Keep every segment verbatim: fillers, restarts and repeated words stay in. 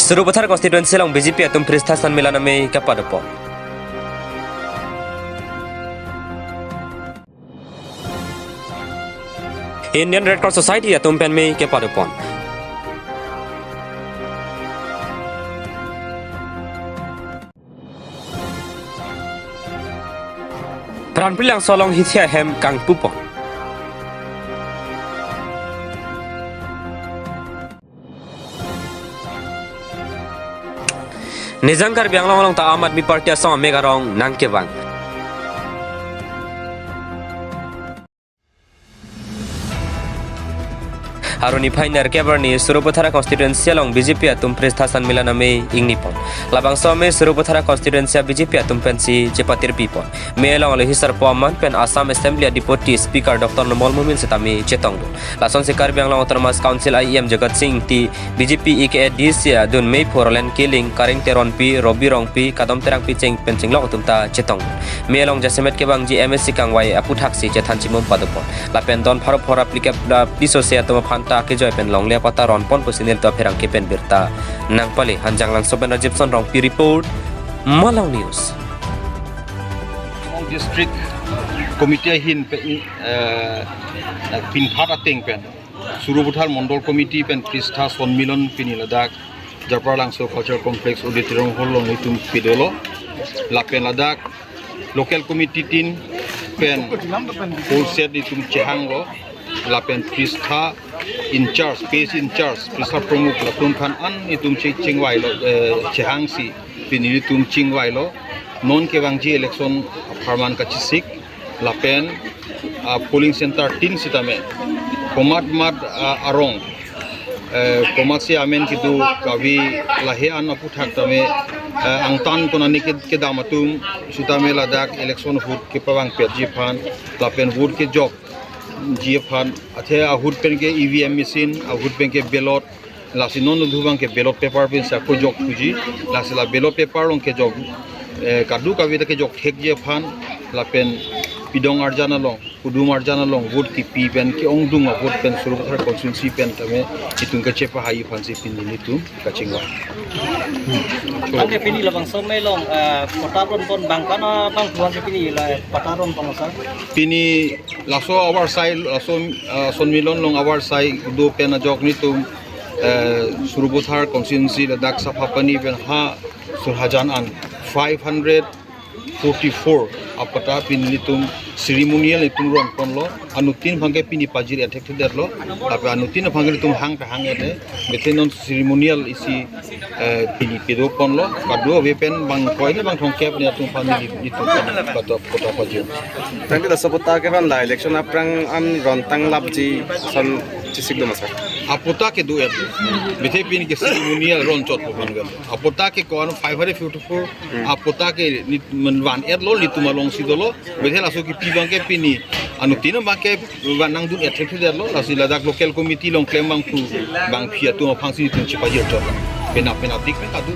Sarupathar constituency along B J P atum Pratistha Sonmilan amei kepadopon. Indian Red Cross Society atum pen mei kepadopon. Pranpri Langso along hithi ahem kangpupon. Nijang Karbi Anglong along ta Aam Aadmi Party asong amek arong nangkevang. Arni phai nerkep arni Sarupathar constituency along B J P atum Pratistha Sonmilan amei ingnipon. Labangso amei Sarupathar constituency B J P atum pensi chepatirpipon. Mei along alohi sarpo aman pen Assam Assembly a Deputy Speaker Doctor Numal Momin setame chetongdun. Lasonsi Karbi Anglong Autonomous Council a E M Jagat Sing Engti, B J P E K A D C adun meiphu Roland Killing, Kareng Teronpi, Robi Rongpi, Kadom Terangpi cheng pen chenglok atum ta chetongdun. Mei along jasemet kevangji M A C kangvai aputhaksi chethan chimum padopon. Lapen don pharo phor aplikep la piso se atum aphan ta kejoi pen longle apatta ronpon pusi nelitum apherangke pen birta nangpale. Hanjanglangso pen Rajibson Rongpi report, Malong News. District Committee ahin pen, eh, pinphat ateng pen Sarupathar Mondol Committee pen Pratistha Sonmilan pini ladak Japralangso Cultural Complex Auditorium Hall along itum pedolo. Lapen ladak local committee tin pen full set itum chehanglo. Lapen Pratistha in charge, page in charge, Pratistha Pramukh latum aphan an itum che-, chingvailo, eh, chehangsi pini itum chingvailo. Non kevangji election apharman kachesik lapen, ah, polling center tin sitame komat mat, ah, arong, eh, komatsi amen kedo kave lahei an aputhak tame, eh, angtan konane ke-, kedam atum sitame ladak election ahut kepavangpetji aphan lapen vote kejokji aphan athe ahut pen ke E V M machine, ahut pen ke ballot, lasi non dun abang ke ballot paper pensi ako jok thuji, lasi la ballot paper along kejok, eh, kadokave ta kejok thekji aphan, lapen pidong arjan along, pudum arjan along vote kepi pen ke-ongdung a-vote pen Sarupathar constituency pen tame itum kachepahai aphansi pini nelitum kachingvai. Anke pini labangso amei along, eh, patta ronpon abang kana bang tuan si pini la patta ronpon sir? Pini laso awarsai, laso, eh, Sonmilan along awarsai do pen ajok nelitum, eh, Sarupathar constituency ladak Saphapani pen ha Surhajan an five hundred forty-four apatta pini nelitum ceremonial nelitum ronponlo. Anuttin abang ke pini pajir-et thekthedetlo. Tapi anuttin abang ke nelitum hang ta hang-et-e. Bethe non ceremonial isi, eh, pini pedoponlo. Kadokave pen bang koi ne bang thomkep ne atum family nelitum pen patta, patta pajir. Tangte laso patta ke aphan la election aphrang an ron tanglapji ason chesik do ma sir? Apatta ke do-et. Bethe pini ke ceremonial ronchotpo aphan ke. Apatta ke ko-an five hundred fifty-four, hmm, apatta ke neli men van-etlo nelitum alongsi dolo. Bethe laso kepi abang ke pini anuttin abang ke van nangdun-et thekthedetlo, lasi ladak local committee along klem abangphu abangpi atum aphansi nelitum chepajirchot. Penap penapdik pen kadu.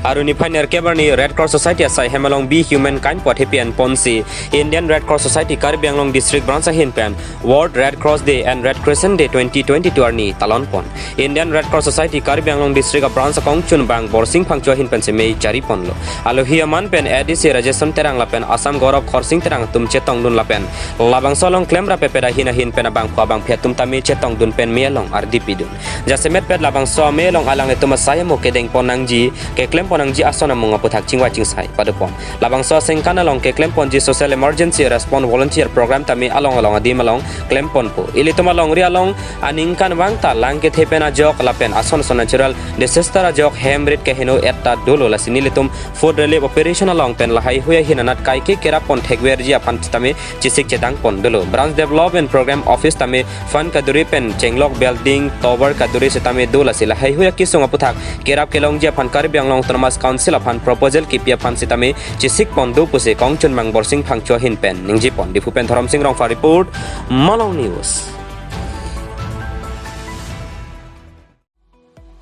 Arni phai nerkep arni Red Cross Society asai hem along Be Humankind puthepi enponsi Indian Red Cross Society Karbi Anglong District Branch ahin pen World Red Cross Day and Red Crescent Day twenty twenty-two arni talonpon. Indian Red Cross Society Karbi Anglong District a-branch akongchunbang Borsing Phangcho ahin pensi mei chariponlo. Alohi aman pen A D C Rajesh Terang lapen Assam Gaurav Khorsing Terang atum chetongdun lapen labangso along klemrap-et ahin ahin pen abangphu abangpi atum tame chetongdun pen mei along ardi pidun. Jasemetpet labangso amei along alanglitum asai amo kedengpon nangji, keklempon nangji ason amung aputhak chingvai chingsai padopon. Labangso asengkan along keklemponji Social Emergency Response Volunteer Program tame along along adim along klemponpo. Ilitum alongri along aningkanvang ta lang kethe pen ajok lapen ason ason natural disaster ajok hem rit keheno-et ta dolo, lasi nelitum food relief operation along pen lahaihui ahin anat kaike kerappon thekverji aphan tame chesik chetangpon dolo. Branch Development Program Office tame fund kaduri pen chenglok building tower kaduri sitame do, lasi lahaihui akesung aputhak kerap kelongji aphan Karbi Anglong Autonomous Council aphan proposal kipi aphan sitame chesikpon do pusi kongchunbang Borsing Phangcho ahin pen ningjepon. Diphu pen Dhorom Sing Rongphar report, Malong News.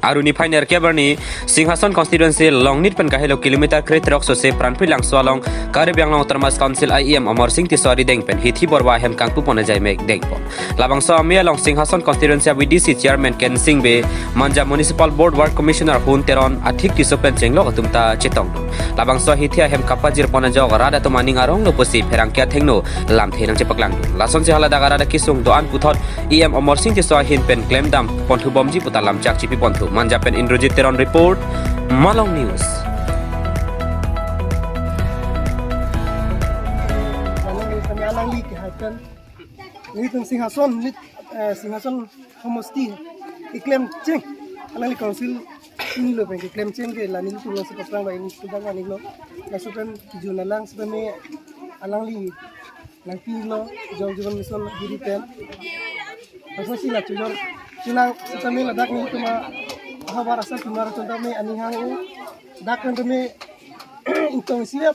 Arni phai nerkep arni Singhason constituency Longnit pen kahelo kilometer kre-throk sose Pranpri Langso along Karbi Anglong Autonomous Council a E M Amarsing Tisso arideng pen hithi borwa ahem kangpupon ajai mek dengpon. Labangso amei along Singhason constituency a V D C chairman Kensing Bey, Manja Municipal Board Ward Commissioner Hun Teron, Athik Tisso pen chenglok atum ta chetongdun. Labangso hithi ahem kapajirpon ajok rat atum aning arong lo pusi pherangke athengno lamthe nangchepaklangdun. Lasonsi haladak arat akesung do-an puthot E M Amarsing Tisso ahin pen klemdamponthu bomji puta lamchak chipiponthu. Manja pen Indrajit Teron report, Malong News. Alangli kehai pen nelitum Singhason, nit, eh, Singhason homosti keklem cheng, alangli council inlo pen keklem cheng ke la nelitum longsi paplang ba ini sudah kan lo. Laso pen jun alang setame alangli nangpilo Jal Jeevan Mission diri pen. Laso si la chujor chulang setame ladak nelitum ahavar asar tumar setame aning hang-o, dak pen tame ingtong isivet,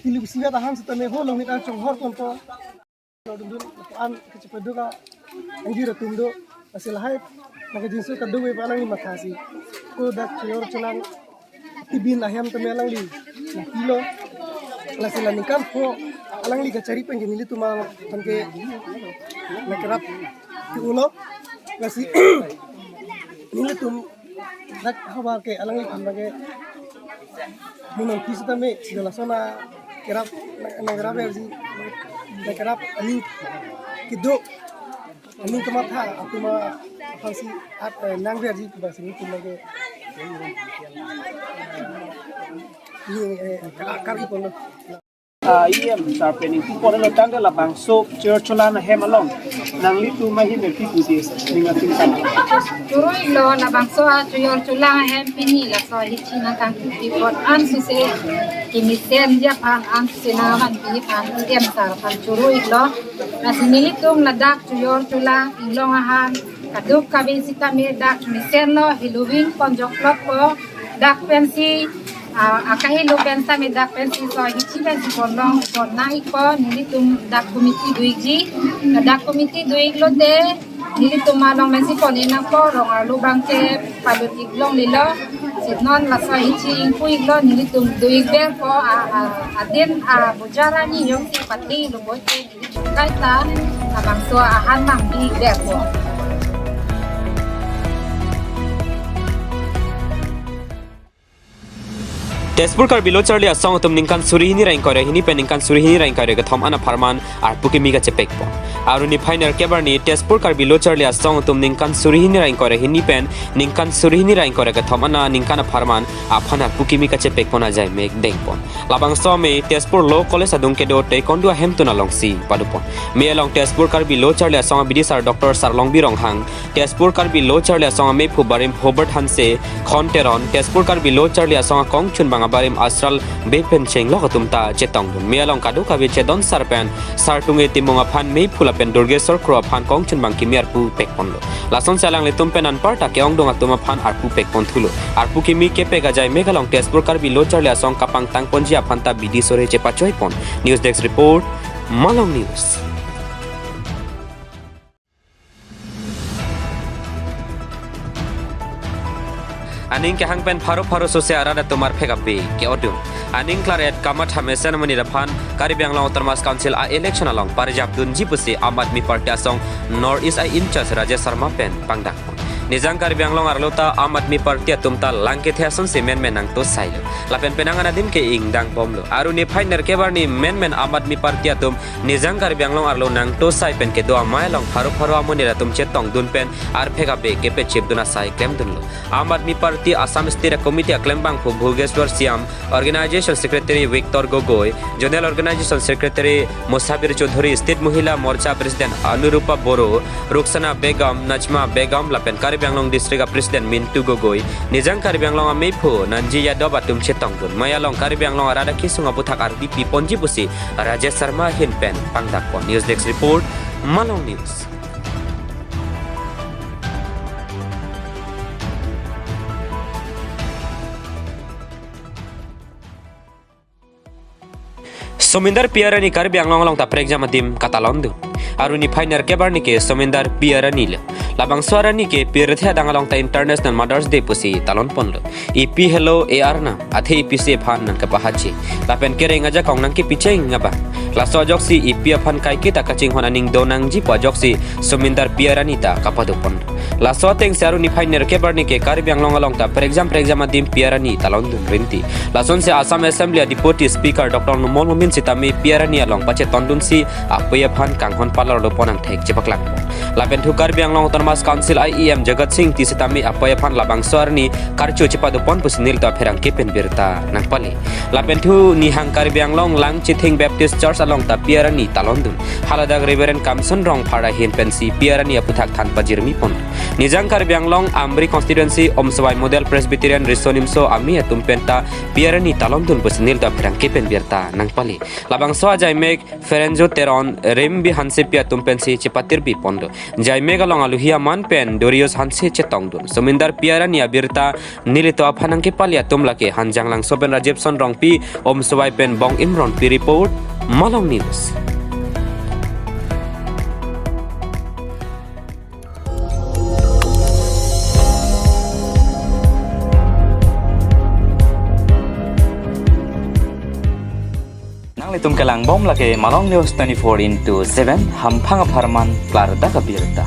tilu isivet ahan setame ho Longnit an chonghorponpo. Dundun an kachepadu ka anjir atum do, lasi lahai nangkajinso kadokave pen alangli mathasi ko dak chujor chulang tibin ahem tame alangli nangpilo. Lasi la ningkan pho alangli kachari pen ke nelitum aphan ke nangkerap ke-olo. Lasi nelitum dak havar ke alangliphan ke munang phi setame, si lason akerap, nangkerap verji, nangkerap aning kedo, aning kematha atum aphansi at, eh, nang verji ba si nelitum ke ini, eh, ka-, kari kono. Ah, E M sir pen ingpupon lo tangte labangso chujor chulang ahem along nanglitum ahin pen pi pu di ning atum kan. Choro-iklo labangso a chujor chulang ahem pini laso hithi nangkangpipon an suse kemesen ji aphan an suse nangvanpi aphan E M sir aphan choro-iklo. Lasi nelitum ladak chujor chulang inglong ahan kadokave setame dak mesenlo, heloving ponjok plot po dak pensi, ah, akahelo pen setame dak pensi so hithi pensi ponlongpon nang-ikpo, nelitum dak committee do-ikji, dak committee do-iklote nelitum along pensi pon-ik nangpo, rong arlo abangke palut-ik longlelo, si non laso hithi ingpu-iklo, nelitum do-ik berpo, a, a, adin, a, bojar arni jongsi pati lo bote. Kaita labangso ahan nangbi berpo. Tezpur Karbi Lo Charli Asong atum ningkan suri hini ra ingkoi ra hini pen ningkan suri hini ra ingkoi ra kethom an apharman arpu kimi kachepekpon. Arni phai nerkep arni Tezpur Karbi Lo Charli Asong atum ningkan suri hini ra ingkoi ra hini pen ningkan suri hini ra ingkoi ra kethom an aningkan apharman aphan arpu kimi kachepekpon ajai mek dengpon. Labangso amei Tezpur Law College adung kedo Taekwondo ahemtun alongsi padopon. Mei along Tezpur Karbi Lo Charli Asong a B D sir Doctor Sarlongbi Ronghang, Tezpur Karbi Lo Charli Asong ameiphu abarim Hobart Hanse, Khon Teron, Tezpur Karbi Lo Charli Asong akongchunbang abarim Asral Bey pen chenglok atum ta chetongdun. Mei along kadokave chedon sar pen Sartunge Timung aphan meiphu lapen Durgeswar Kro aphan kongchunbang kimi arpu pekponlo. Lasonsi alanglitum pen anparta ke-ongdung atum aphan arpu pekponthulo. Arpu kimi kepek ajai mek along Tezpur Karbi Lo Charli Asong kapangtangponji aphan ta bidi sore chepachoipon. News Desk Report, Malong News. Aning kehang pen pharo pharo sose arat atum arphek abe ke-odun. Aning klar-et kamatha mesen amonit aphan Karbi Anglong Autonomous Council a-election along parjapdunji pusi Aam Aadmi Party asong North East a-in-charge Rajesh Sharma pen pangdakpon. Nijang Karbi Anglong arlo ta Aam Aadmi Party atum ta lang kethe asonsi menmen nangtosailo. Lapen penang an adim ke ingdangbomlo. Arni phai nerkep arni menmen Aam Aadmi Party atum nijang Karbi Anglong arlo nangtosai pen kedo amei along pharo pharo amonit atum chetongdun pen arphek abe kepachipdun asai klemdunlo. Aam Aadmi Party Assam State Committee aklembangphu Bhugeswar Shyam, Organization Secretary Victor Gogoi, Zonal Organization Secretary Musabir Choudhury, State Mahila Morcha President Anurupa Boro, Rukhsana Begum, Najma Begum lapen Karbi Anglong District a-President Mintu Gogoi, nijang Karbi Anglong ameiphu Nanji Yadav atum chetongdun. Mei along Karbi Anglong arat akesung aputhak ardi piponji pusi Rajesh Sharma ahin pen pangdakpon. News Desk Report, Malong News. Somindar P R arni Karbi Anglong along ta prekjam adim katalondun. Aru niphai nerkep arni ke Somindar P. Arani lo. Labangso arani ke pirthe adang along ta International Mother's Day pusi talon ponlo. Epi helo e-arnam, athe episi aphan nangkapahachi. Lapen kereng ajakong nangkepicheng abang. Laso ajoksi epi aphan kaiketa kachinghon aning do nangji pu ajoksi Somindar P. Arani ta kapado pon. Laso atengsi aru niphai nerkep arni ke Karbi Anglong along ta prekjam prekjam adim P. Arani talon dun rinti. Lasonsi Assam Assembly a Deputy Speaker Doctor Numal Momin sitame P. Arani along pachetondunsi apei aphan kanghon palar do pon angthek chepaklang. Lapen thu Karbi Anglong Autonomous Council I E M Jagat Sing Engti sitame apei aphan labangso arni karcho chepado pon pusi nelitum apherangke pen birta nangpale. Lapen thu Nihang Karbi Anglong Langchithing Baptist Church along ta P. Arani talon dun. Haladak Reverend Kamson Rongphar ahin pensi P. Arani aputhak than pajirmi pon. Nijang Karbi Anglong Amri Constituency Omswai Model Presbyterian Riso Nimso Amei atum penta P. Arani talon dun pusi nelitum apherangke pen birta nangpale. Labangso ajaimek Ferenjo Teron, Rimbi Hansepi atum pensi chepatirbi ponlo. Jaimek along aluhi aman pen Dorius Hanse chetongdun. Somindar P. Arani abirta nelitum aphan nangkepale atum lake Hanjanglangso pen Rajibson Rongpi, Omswai pen Bong Imronpi report, Malong News. Nanglitum kelangbom lake Malong News twenty-four into seven, hamphang apharman klardak abirta.